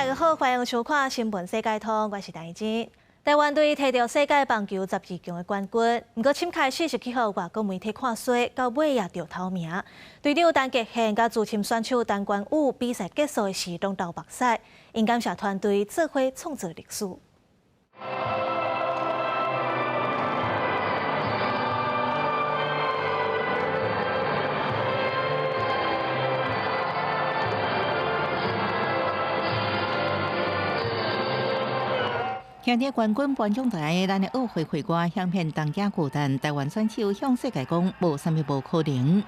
大家好，歡迎收看《新聞世界通》，我是陳怡。台灣隊提著世界棒球十二強的冠軍，毋過凊開始是去予外國媒體看衰，到尾也著頭名。隊長陳傑憲佮資深選手陳冠宇比賽結束的時攏流目屎，𪜶感謝團隊做伙創造歷史。兄弟冠軍頒獎台，咱的奧會會歌響遍東京巨蛋，台灣選手向世界講，無啥物無可能。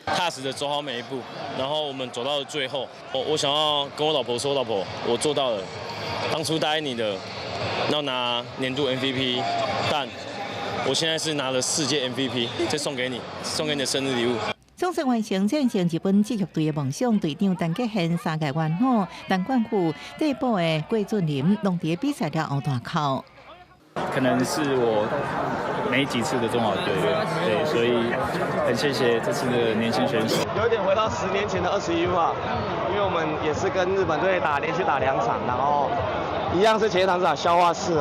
踏實的走好每一步，然後我們走到了最後。我想要跟我老婆說，老婆，我做到了。當初答應你的，要拿年度 MVP，但我現在是拿了世界 MVP，再送給你，送給你的生日禮物。總算完成戰勝日本職業隊的夢想，隊長陳傑憲、三屆元老陳冠宇、替補的郭俊麟，攏佇比賽了後大哭。可能是我沒幾次的中華隊，對，所以很謝謝這次的年輕選手。有點回到10年前的21號，因為我們也是跟日本隊打連續打兩場，然後一樣是前一場是打消化式，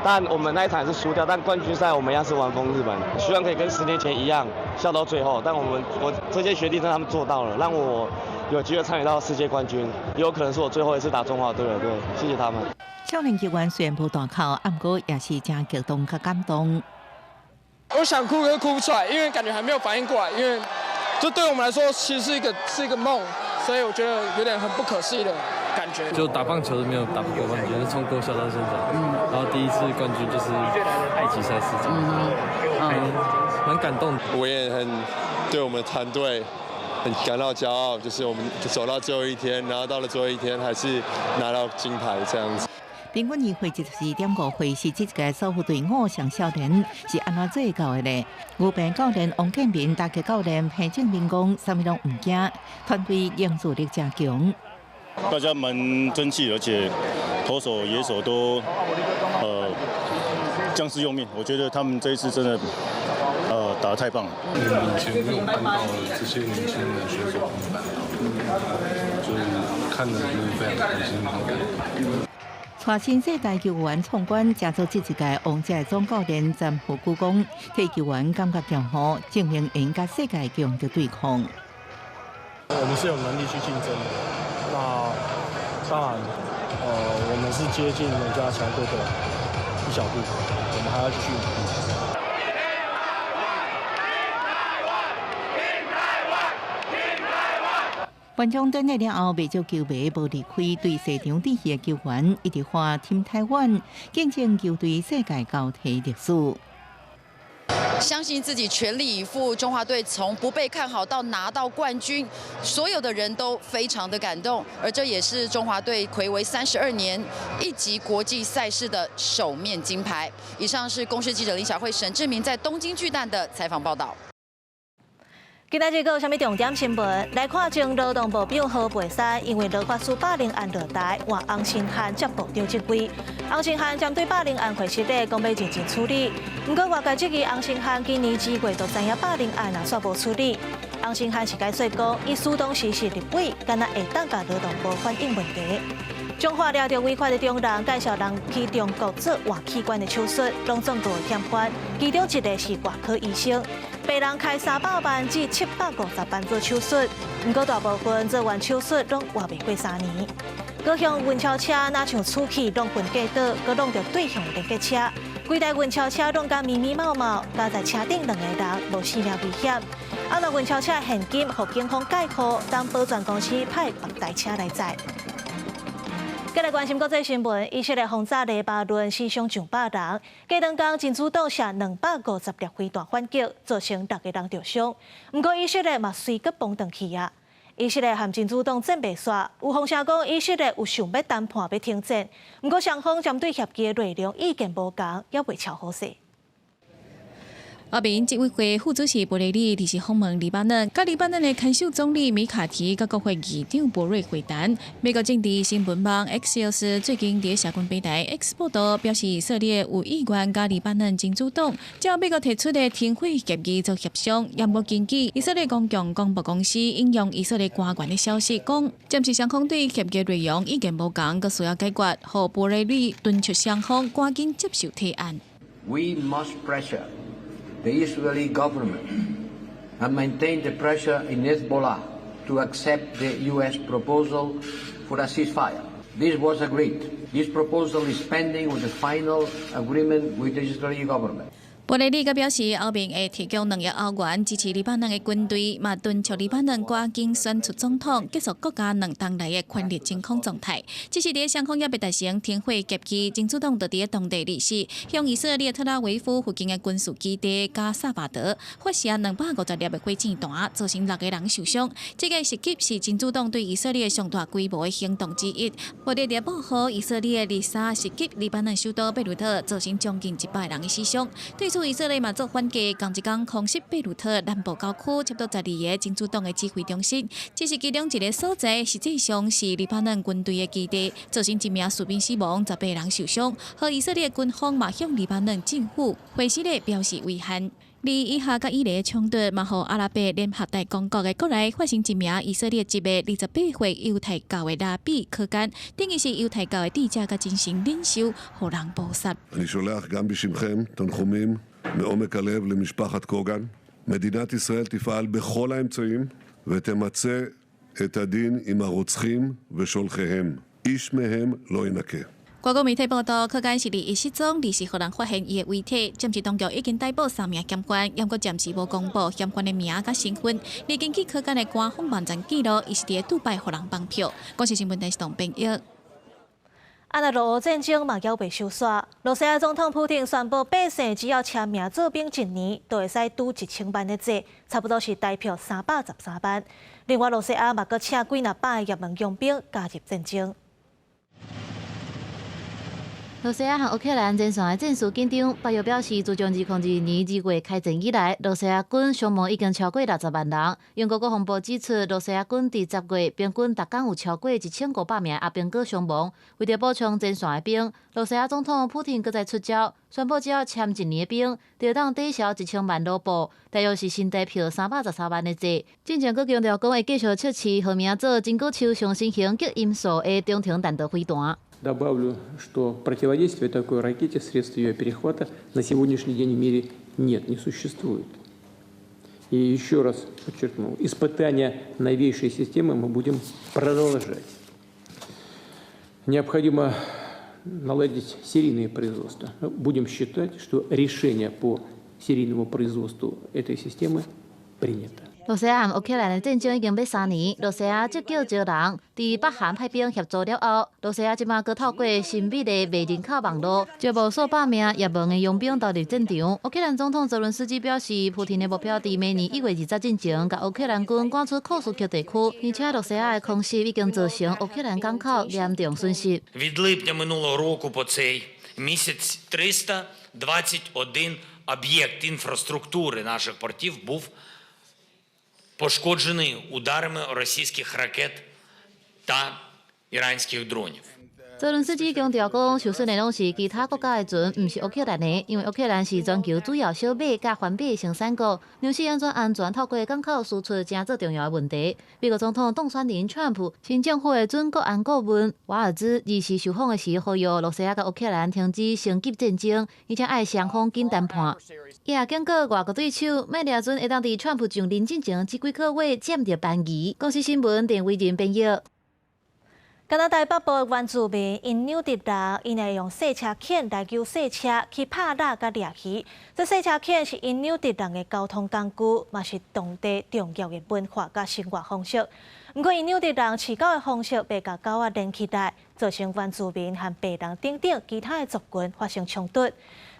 但我們那一場是輸掉，但冠軍賽我們一樣是完封日本，希望可以跟10年前一樣笑到最後。但我們我這些學弟讓他們做到了，讓我有機會參與到世界冠軍，有可能是我最後一次打中華隊了。對，謝謝他們。少年球員雖然無大哭，毋過也是誠激動佮感動。我想哭，可哭不出來，因為感覺還沒有反應過來，因為這對我們來說其實是一個夢，所以我覺得有點很不可思議的感覺。就打棒球都沒有打過冠軍，是從國小到現在，然後第一次冠軍就是一級賽事，蠻感動。我也很對我們團隊很感到驕傲，就是我們走到最後一天，然後到了最後一天還是拿到金牌這樣子。平均年歲74.5歲，是這屆所有隊伍上少年，是按怎做到的呢？牛棚教練王建民、打擊教練彭正明講，啥物攏毋驚，團隊凝聚力誠強。大家蠻爭氣，而且投手、野手都將士用命。我覺得他們這一次真的打得太棒了。以前沒有辦到的這些年輕的選手辦到，所以看得就是非常開心，很感動。帶新世代球員創冠，成做這一屆王者總教練詹富久講，替球員感覺驕傲，證明會佮世界強敵對抗。我們是有能力去競爭的。那當然，我們是接近人家強隊的一小步，我們還要繼續努力。頒獎典禮了後，袂少球迷無離開，對賽場致賀的球員一直喊 Team 台灣，見證球隊世界交替歷史。相信自己全力以赴，中華隊從不被看好到拿到冠軍，所有的人都非常的感動，而這也是中華隊睽違32年一級國際賽事的首面金牌。以上是公視記者林小慧、沈志明在東京巨蛋的採訪報道。今仔日閣有啥物重點新聞？來看前勞動部長何佩珊因為羅發書霸凌案落台，換洪申翰接部長職位。洪申翰針對霸凌案回實咧，講欲認真處理。毋過外界質疑洪申翰今年2月就知影霸凌案，也煞無處理。洪申翰是解釋講，伊事當時是立委，敢若會當共勞動部反映問題。彰化掠著違法的中人介紹人去中國做換器官的手術，攏總共嫌犯，其中一個是外科醫生。病人開300萬至750萬做手術，毋過大部分做完手術攏活袂過3年。高雄運鈔車若像出去攏分過倒，閣挵著對向連結車，規台運鈔車攏共密密麻麻，佳哉車頂兩個人無性命危險。啊，若運鈔車現金予警方解扣，等保全公司派別台車來載。繼來關心國際新聞，以色列轟炸黎巴嫩，死傷上百人。過兩工真主黨射250粒飛彈反擊，造成六個人著傷。毋過以色列嘛隨閣攻轉去啊！以色列和真主黨戰袂煞，有風聲講以色列有想欲談判欲停戰。毋過雙方針對協議的內容意見無仝，猶未喬好勢。歐盟執委會副主席博雷利臨時訪問黎巴嫩，佮黎巴嫩的看守總理米卡提佮國會議長博瑞會談。美國政治新聞網 Axios 最近佇社群平台 X 報道表示，以色列有意願佮黎巴嫩真主黨照美國提出的停火協議做協商，也無根據以色列公共廣播公司引用以色列官員的消息講，暫時雙方對協議內容意見無仝，閣需要解決，予博雷利敦促雙方趕緊接受提案。 We must pressure the Israeli government and maintain the pressure in Hezbollah to accept the U.S. proposal for a ceasefire. This was agreed. This proposal is pending with the final agreement with the Israeli government. 博雷利閣表示，歐盟會提供2億歐元支持黎巴嫩的軍隊，嘛敦促黎巴嫩趕緊選出總統，結束國家2冬來的權力真空狀態。只是佇雙方猶未達成停火協議，真主黨就佇當地二四向以色列特拉維夫附近的軍事基地加薩巴德發射250粒的火箭彈，造成六個人受傷。這个襲擊是真主黨對以色列上大規模的行動之一。報道報號，以色列23襲擊黎巴嫩首都貝魯特，造成將近100人的死傷。對此，以色列嘛做反擊，仝一工空襲貝魯特南部郊區差不多12个真主黨的指揮中心，只是其中一个所在，實際上是黎巴嫩軍隊的基地，造成一名士兵死亡，18人受傷。予以色列軍方嘛向黎巴嫩政府回信咧表示遺憾。而以哈佮以黎衝突嘛，予阿拉伯聯合大公國的國內發生一名以色列籍的28歲猶太教的拉比柯甘，等於是猶太教的智者佮精神領袖，予人謀殺。 אני שולח גם בשמכם תנחומים מעומק הלב למשפחת קוגן. מדינת ישראל תפעל בכל האמצעים ותמצה את הדין עם הרוצחים ושולחיהם. איש מהם לא ינקה. 外國媒體報道，柯甘是佇伊失蹤，二四予人發現伊的遺體。暫時當局已經逮捕三名嫌犯，毋過暫時無公布嫌犯的名佮身份。而根據柯甘的官方網站記錄，伊是佇杜拜予人綁票。公視新聞電視台編譯。啊，那俄烏戰爭嘛，猶未收煞。羅西亞總統普丁宣布，百姓只要簽名做兵一年，就會使賭1000萬的債，差不多是台票313萬。另外，羅西亞嘛，閣請幾若百个也門傭兵加入戰爭。羅西亞和烏克蘭前線的戰事緊張，北約表示，自從2022年2月開戰以來，羅西亞軍傷亡已經超過60萬人。英國國防部指出，羅西亞軍佇10月平均逐工有超過1500名阿兵哥傷亡。為著補充前線的兵，羅西亞總統普丁閣再出招，宣布只要簽一年的兵，就當抵消1000萬盧布，大約是新台票313萬的債。進前閣強調講會繼續測試號名做真古秋上新型極音速的中程彈道飛彈。 Добавлю, что противодействия такой ракете, средств ее перехвата на сегодняшний день в мире нет, не существует. И еще раз подчеркну, испытания новейшей системы мы будем продолжать. Необходимо наладить серийное производство. Будем считать, что решение по серийному производству этой системы принято. 羅西亞和烏克蘭的戰爭已經欲3年，羅西亞積極招人，佇北韓派兵協助了後，羅西亞這馬閣透過神秘的賣人口網路，招募數百名也門的傭兵投入戰場。烏克蘭總統澤倫斯基表示，普丁的目標佇明年1月20進前，共烏克蘭軍趕出庫斯克地區，而且羅西亞的空襲已經造成烏克蘭港口嚴重損失。 Від липня минулого року по цей місяць 321 об'єкт інфраструктури наших портів був пошкоджений ударами російських ракет та іранських дронів. 澤倫斯基強調講，受損的攏是其他國家的船，毋是烏克蘭的，因為烏克蘭是全球主要小米佮番麥生產國，糧食安怎安全透過港口輸出，誠做重要的問題。美國總統當選人川普新政府的準國安顧問瓦爾茲24受訪的時，呼籲羅西亞佮烏克蘭停止升級戰爭，而且愛雙方緊談判。伊也警告外國對手，莫掠準會當佇川普上任進前這幾個月佔著便宜。公視新聞鄧偉仁編譯。加拿大北部的原住民因紐特人，𪜶會用細車犬來勼細車去拍獵佮掠魚。這細車犬是因紐特人的交通工具，嘛是當地重要的文化佮生活方式。毋過，因紐特人飼狗的方式袂共狗仔連起來，造成原住民和白人等等其他的族群發生衝突。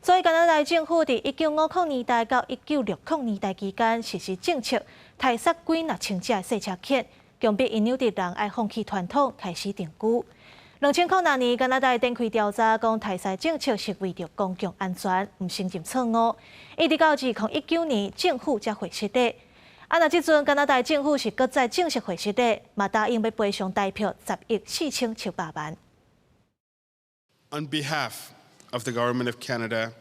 所以，加拿大政府佇1950年代到1960年代期間實施政策，殺死幾若千隻細車犬。強迫因紐特人愛放棄傳統，開始定居。2006年，加拿大展開調查，講刣獅政策是為著公共安全，毋承認錯誤。一直到2019年，政府才會失禮。啊，若這陣加拿大政府是閣再正式會失禮，嘛答應欲賠償台票10億4700萬。 On behalf of the government of Canada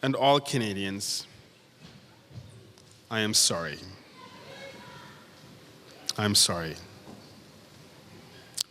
and all Canadians, I am sorry. I'm sorry.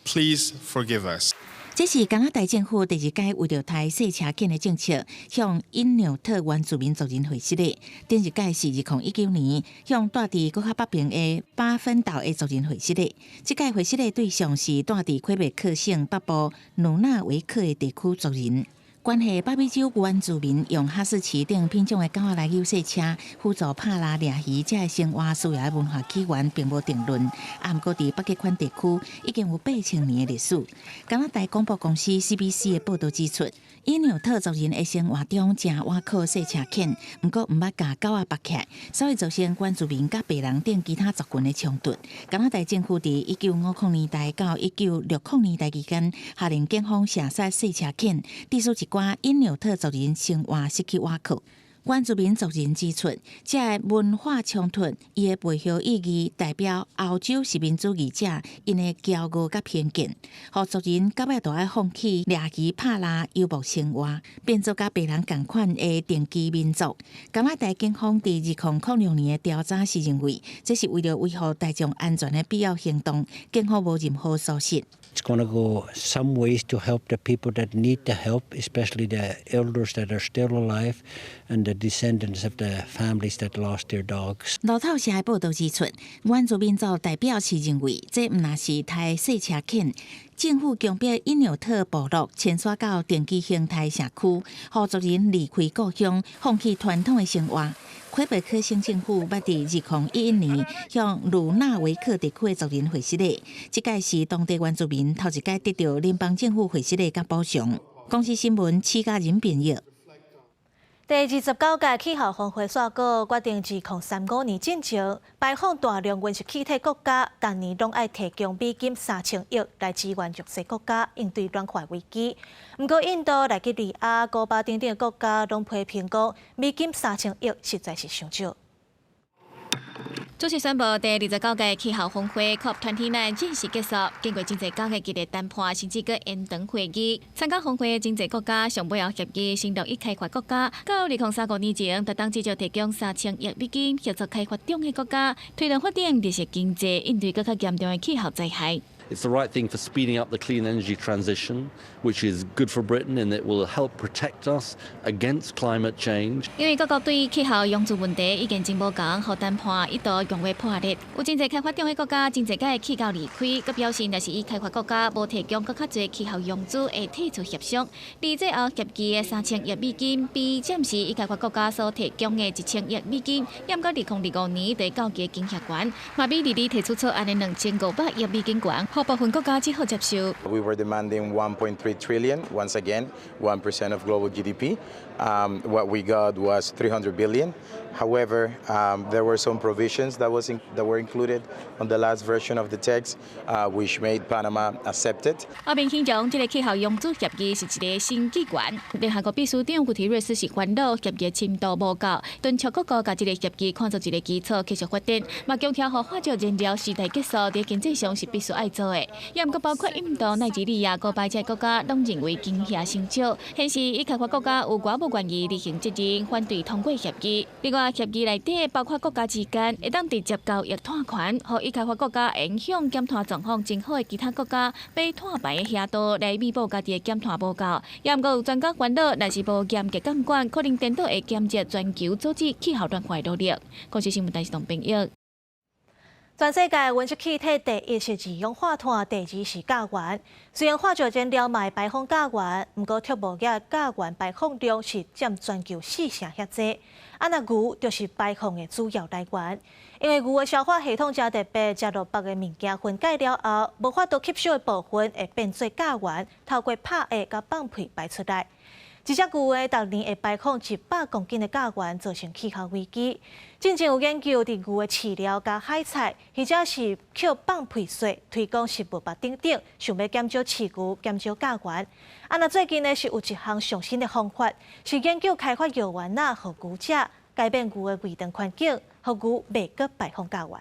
Please forgive us. 這是加拿大政府第二擺為著刣細車犬的政策，向因紐特原住民族人會失禮。頂一擺是2019年向蹛佇閣較北爿的巴芬島的族人會失禮。這擺會失禮對象是蹛佇魁北克省北部努納維克的地區族人。關係北美洲原住民用哈士奇等品種的狗仔來誘細車，輔助拍獵掠魚，這个生活需要的文化起源並無定論。啊，毋過佇北極圈地區已經有8000年的歷史。加拿大廣播公司 CBC 的報導指出，因紐特族人的生活中誠倚靠細車犬，毋過毋捌共狗仔縛起來，所以造成原住民佮白人等其他族群的衝突。加拿大政府佇1950年代到1960年代期間，下令警方射殺細車犬，致使一寡因紐特族人生活失去倚靠。原住民族人指出，這个文化衝突，伊的背後意義代表歐洲殖民主義者𪜶的驕傲佮偏見，予族人到尾都愛放棄掠魚、拍獵、遊牧生活，變做佮白人仝款的定居民族。加拿大警方佇2006年的調查時認為，這是為著維護大眾安全的必要行動，警方無任何疏失。 It's going to go some ways to help the people that need the help, especially the elders that are still alive and the descendants of the families that lost their dogs. 路透社的報導指出，原住民族代表是認為，這毋但是刣細車犬，政府強迫因紐特部落遷徙到定居形態社區，予族人離開故鄉，放棄傳統的生活。魁北克省政府捌佇2011年向魯納維克地區的族人會失禮，這擺是當地原住民頭一擺得著聯邦政府會失禮佮補償。公視新聞，施嘉仁編譯。第29屆氣候峰會煞閣決定，2035年進前，排放大量溫室氣體國家，逐年攏愛提供美金3000億來支援弱勢國家應對暖化危機。毋過，印度、奈及利亞、古巴等等的國家攏批評講，美金三千億實在是傷少。主席宣布，第二十九屆氣候峰會 COP29 正式結束。經過真濟工的激烈談判，甚至閣延長會議。參加峰會的真濟國家上尾後協議，承諾已開發國家到2035年前，就當至少提供三千億美金協助開發中的國家推動發展綠色經濟，應對閣較嚴重的氣候災害。 It's the right thing for speeding up the clean energy transition, which is good for Britain and it will help protect us against climate change. 因為各國對氣候融資問題意見真無仝，予談判一度融為破裂。有真濟開發中的國家真濟擺氣到離開，閣表示若是已開發國家無提供閣較濟氣候融資，會退出協商。而最後協議的三千億美金，比暫時已開發國家所提供的1000億美金，猶過2025年就到期的金額懸，嘛比二二提出草案的2500億美金懸，予部分國家只好接受。 We were demanding 1.3 trillion, once again, 1% of global GDP. What we got was 300 billion. However, there were some provisions that were included on the last version of the text, which made Panama accept it. 歐盟形容這个氣候融資協議是一个新紀元。聯合國秘書長古特瑞斯是煩惱協議深度無夠，敦促各國共這个協議看做一个基礎繼續發展，嘛強調予化石燃料時代結束，佇經濟上是必須愛做的。也毋過包括印度、奈及利亞、古巴這个國家，攏認為金額傷少，顯示已開發國家有寡無願意履行責任，反對通過協議。另外，協議內底包括國家之間會當直接交易碳權，予已開發國家影響減碳狀況真好的其他國家買碳排的額度來彌補家己的減碳無夠。也毋過有專家煩惱，若是無嚴格監管，可能顛倒會減弱全球阻止氣候暖化的努力。公視新聞台是董編譯。全世界溫室氣體第一是二氧化碳，第二是甲烷。雖然化石燃料嘛會排放甲烷，毋過畜牧業甲烷排放量是佔全球四成遐濟。啊，若牛就是排放的主要來源，因為牛的消化系統誠特別，食落腹的物件分解了後，無法度吸收的部分會變做甲烷，透過拍嗝佮放屁排出來。一隻牛的逐年會排放100公斤的甲烷，造成氣候危機。進前有研究佇牛的飼料加海菜，或者是抾放屁屑推廣食物吧等等，想欲減少飼牛、減少甲烷。啊，那最近呢是有一項上新的方法，是研究開發藥丸仔，予牛食，改變牛的胃腸環境，予牛袂閣排放甲烷。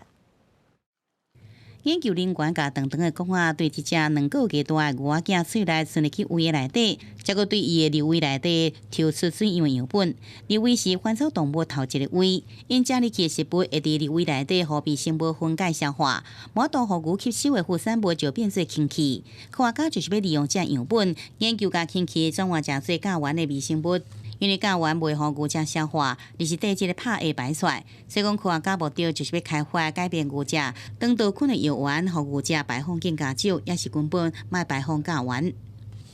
研究人員共長長的管仔對這隻2個月大的牛仔囝喙內伸入去胃的內底，才閣對伊的瘤胃內底抽出水樣的樣本。瘤胃是反刍動物頭一个胃，𪜶食入去的食物會佇瘤胃內底予微生物分解消化，無法度予牛吸收的副產物就變做氫氣。科學家就是欲利用這樣本研究共氫氣轉換成做甲烷的微生物。因為甲烷袂予牛食消化，而是綴這个拍會排出來。所以講，科學家目的就是欲開發改變牛食腸道菌的藥丸，予牛食排放更加少，抑是根本莫排放甲烷。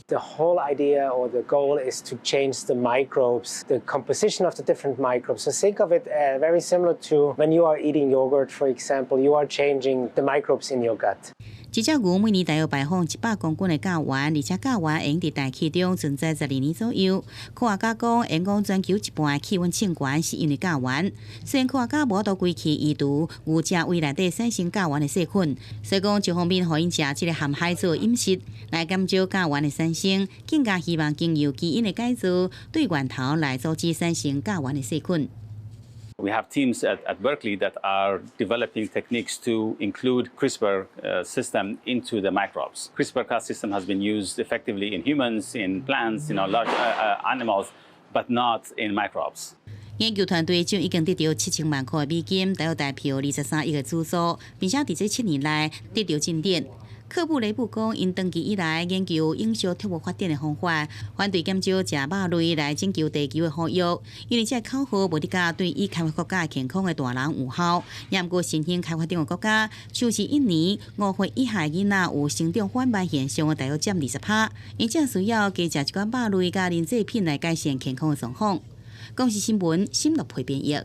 The whole idea or the goal is to change the microbes, the composition of the different microbes. So think of it very similar to when you are eating yogurt, for example, you are changing the microbes in your gut. 一隻牛每年大約排放100公斤的甲烷，而且甲烷會佇大氣中存在12年左右。科學家講，會講全球一半的氣溫升懸是因為甲烷。雖然科學家無法度規氣移除牛食胃內底產生甲烷的細菌，所以講一方面予𪜶食這个含海藻的飲食來減少甲烷的產生，更加希望經由基因的改造，對源頭來阻止產生甲烷的細菌。 We have teams at Berkeley that are developing techniques to include CRISPR system into the microbes. CRISPR-Cas system has been used effectively in humans, in plants, large animals, but not in microbes. 研究團隊就已經得著7000萬箍的美金，大約台幣23億的資助，並且佇這7年內得著進展。科布雷布講，𪜶長期以來研究影響植物發展的方法，反對減少食肉類來拯救地球的呼籲，因為這个口號無得甲對已開發國家的健康的大人有效。也毋過新興開發中的國家，像是印尼，5歲以下囡仔有成長緩慢現象的大約佔20%，𪜶正需要加食一寡肉類佮奶製品來改善健康的狀況。公視新聞，新樂培編譯。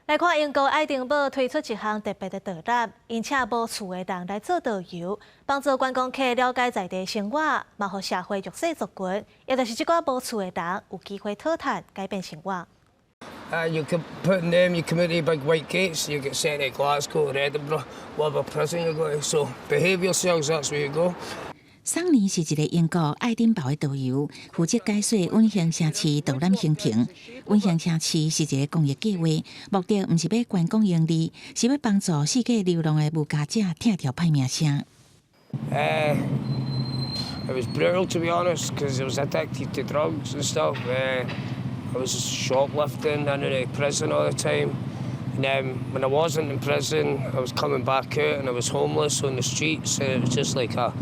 來看英國愛丁堡推出一項特別的導覽，𪜶請無厝的人來做導遊，幫助觀光客了解在地生活，嘛予社會弱勢族群，也就是這寡無厝的人有機會討趁改變生活。 You can put name, you come out the big white gates, you get sent to Glasgow or Edinburgh, whatever prison you go to. So behave yourselves, that's where you go. 桑尼是一个英國愛丁堡的導遊，負責解說穩興城市導覽行程。穩興城市是一个公益計劃，目的毋是欲觀光盈利，是欲幫助四界流浪的無家者拆掉歹名聲。 It was brutal, to be honest, because I was addicted to drugs and stuff. I was shoplifting and in prison all the time. And then when I wasn't in prison, I was coming back out and I was homeless on the streets. And it was just like a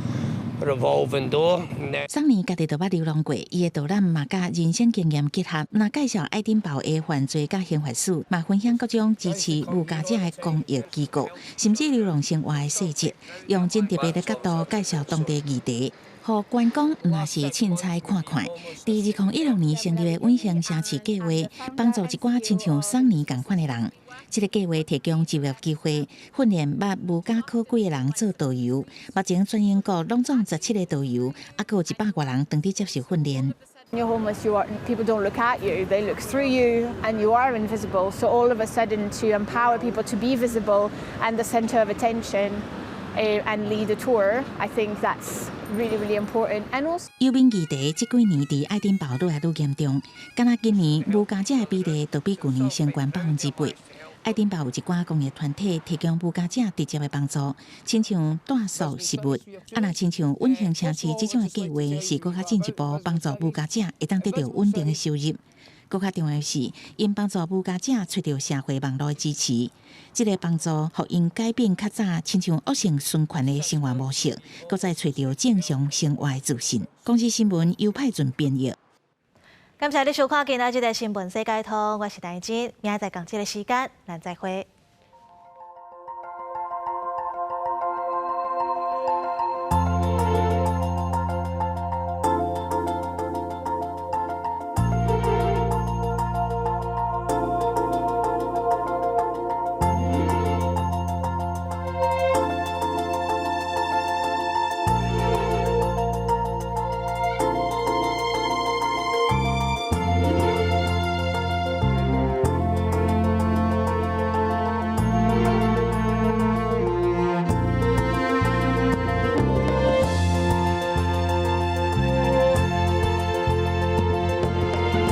revolving door. 桑尼家己就捌流浪過，伊的導覽嘛佮人生經驗結合，若介紹愛丁堡的犯罪佮刑罰史，嘛分享各種支持無家者的公益機構，甚至流浪生活的細節，用真特別的角度介紹當地議題，予觀光毋若是凊彩看看。佇2016年成立的穩興城市計劃，幫助一寡親像桑尼仝款的人。這个計劃提供就業機會，訓練捌無家可歸的人做導遊。目前全英國攏總17个導遊，猶閣有100外人當佇接受訓練。 When you're homeless, people don't look at you, they look through you, and you are invisible. So all of a sudden, to empower people to be visible and the center of attention and lead a tour, I think that's really, really important. And also 遊民議題這幾年佇愛丁堡愈來愈嚴重，敢若今年無家者的比例就比舊年升懸8%。愛丁堡有一寡公益團體提供無家者直接的幫助，親像帶宿食物，啊，若親像穩興城市這種的計劃，是閣較進一步幫助無家者會當得著穩定的收入。閣較重要的是，𪜶幫助無家者揣著社會網路的支持，這个幫助予𪜶改變較早親像惡性循環的生活模式，閣再揣著正常生活的自信。公視新聞尤派俊編譯。感謝你收看今仔日的新聞世界通，我是戴真，明仔載仝這个時間，咱再會。